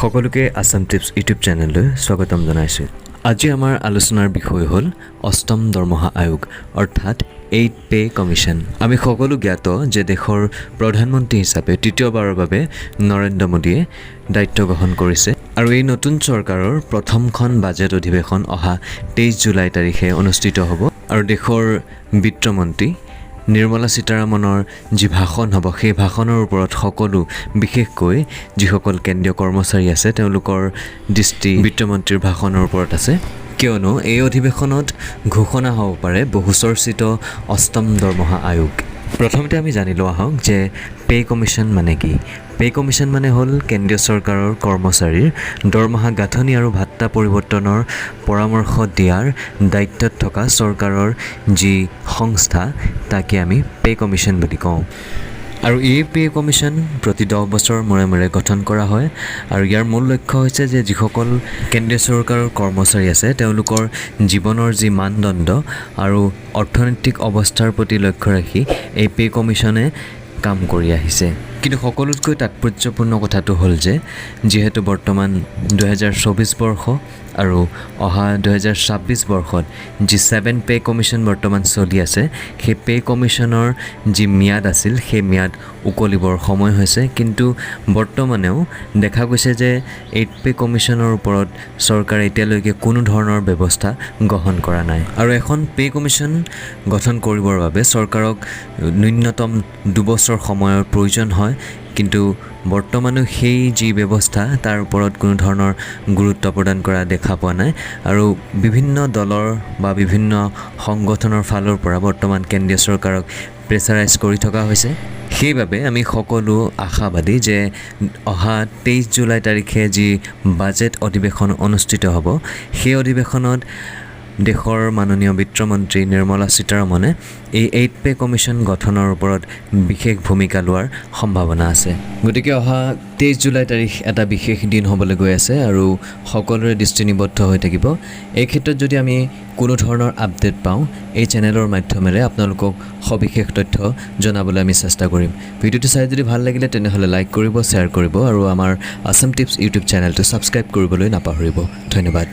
সকলোকে Assam tips YouTube চেনেললৈ স্বাগতম জনাইছোঁ। আজি আমাৰ আলোচনাৰ বিষয় হ'ল অষ্টম দৰমহা আয়োগ, অৰ্থাৎ এইট পে কমিশ্যন। আমি সকলো জ্ঞাত যে দেশৰ প্ৰধানমন্ত্ৰী হিচাপে তৃতীয়বাৰৰ বাবে নৰেন্দ্ৰ মোদীয়ে দায়িত্ব গ্ৰহণ কৰিছে আৰু এই নতুন চৰকাৰৰ প্ৰথমখন বাজেট অধিৱেশন অহা 23 জুলাই তাৰিখে অনুষ্ঠিত হ'ব আৰু দেশৰ বিত্তমন্ত্ৰী নিৰ্মলা সীতাৰামনৰ যি ভাষণ হ'ব, সেই ভাষণৰ ওপৰত সকলো, বিশেষকৈ যিসকল কেন্দ্ৰীয় কৰ্মচাৰী আছে, তেওঁলোকৰ দৃষ্টি বিত্তমন্ত্ৰীৰ ভাষণৰ ওপৰত আছে। কিয়নো এই অধিৱেশনত ঘোষণা হ'ব পাৰে বহুচৰ্চিত অষ্টম দৰমহা আয়োগ। প্ৰথমতে আমি জানি লোৱা হওক যে পে' কমিশ্যন মানে কি। পে' কমিশ্যন মানে হ'ল কেন্দ্ৰীয় চৰকাৰৰ কৰ্মচাৰীৰ দৰমহা গাঁথনি আৰু ভাত্তা পৰিৱৰ্তনৰ পৰামৰ্শ দিয়াৰ দায়িত্বত থকা চৰকাৰৰ যি সংস্থা, তাকে আমি পে' কমিশ্যন বুলি কওঁ। আৰু এই পে' কমিশ্যন প্ৰতি 10 বছৰৰ মূৰে মূৰে গঠন কৰা হয় আৰু ইয়াৰ মূল লক্ষ্য হৈছে যে যিসকল কেন্দ্ৰীয় চৰকাৰৰ কৰ্মচাৰী আছে, তেওঁলোকৰ জীৱনৰ যি মানদণ্ড আৰু অৰ্থনৈতিক অৱস্থাৰ প্ৰতি লক্ষ্য ৰাখি এই পে' কমিশ্যনে কাম কৰি আহিছে। কিন্তু সকলোতকৈ তাৎপৰ্যপূৰ্ণ কথাটো হ'ল যে যিহেতু বৰ্তমান 2024 বৰ্ষ আৰু অহা 2026 বৰ্ষত যি ছেভেন পে' কমিশ্যন বৰ্তমান চলি আছে, সেই পে' কমিশ্যনৰ যি ম্যাদ আছিল, সেই ম্যাদ উকলিবৰ সময় হৈছে। কিন্তু বৰ্তমানেও দেখা গৈছে যে এইট পে' কমিশ্যনৰ ওপৰত চৰকাৰে এতিয়ালৈকে কোনো ধৰণৰ ব্যৱস্থা গ্ৰহণ কৰা নাই। আৰু এখন পে' কমিশ্যন গঠন কৰিবৰ বাবে চৰকাৰক ন্যূনতম 2 বছৰ সময়ৰ প্ৰয়োজন হয়। কিন্তু বৰ্তমানো সেই যি ব্যৱস্থা, তাৰ ওপৰত কোনো ধৰণৰ গুৰুত্ব প্ৰদান কৰা দেখা পোৱা নাই আৰু বিভিন্ন দলৰ বা বিভিন্ন সংগঠনৰ ফালৰ পৰা বৰ্তমান কেন্দ্ৰীয় চৰকাৰক প্ৰেছাৰাইজ কৰি থকা হৈছে। সেইবাবে আমি সকলো আশাবাদী যে অহা 23 জুলাই তাৰিখে যি বাজেট অধিৱেশন অনুষ্ঠিত হ'ব, সেই অধিৱেশনত দেশৰ মাননীয় বিত্তমন্ত্ৰী নিৰ্মলা সীতাৰমণে এই এইট পে' কমিশ্যন গঠনৰ ওপৰত বিশেষ ভূমিকা লোৱাৰ সম্ভাৱনা আছে। গতিকে অহা 23 জুলাই তাৰিখ এটা বিশেষ দিন হ'বলৈ গৈ আছে আৰু সকলোৰে দৃষ্টি নিবদ্ধ হৈ থাকিব। এই ক্ষেত্ৰত যদি আমি কোনো ধৰণৰ আপডেট পাওঁ, এই চেনেলৰ মাধ্যমেৰে আপোনালোকক সবিশেষ তথ্য জনাবলৈ আমি চেষ্টা কৰিম। ভিডিঅ'টো চাই যদি ভাল লাগিলে, তেনেহ'লে লাইক কৰিব, শ্বেয়াৰ কৰিব আৰু আমাৰ আছাম টিপছ ইউটিউব চেনেলটো ছাবস্ক্ৰাইব কৰিবলৈ নাপাহৰিব। ধন্যবাদ।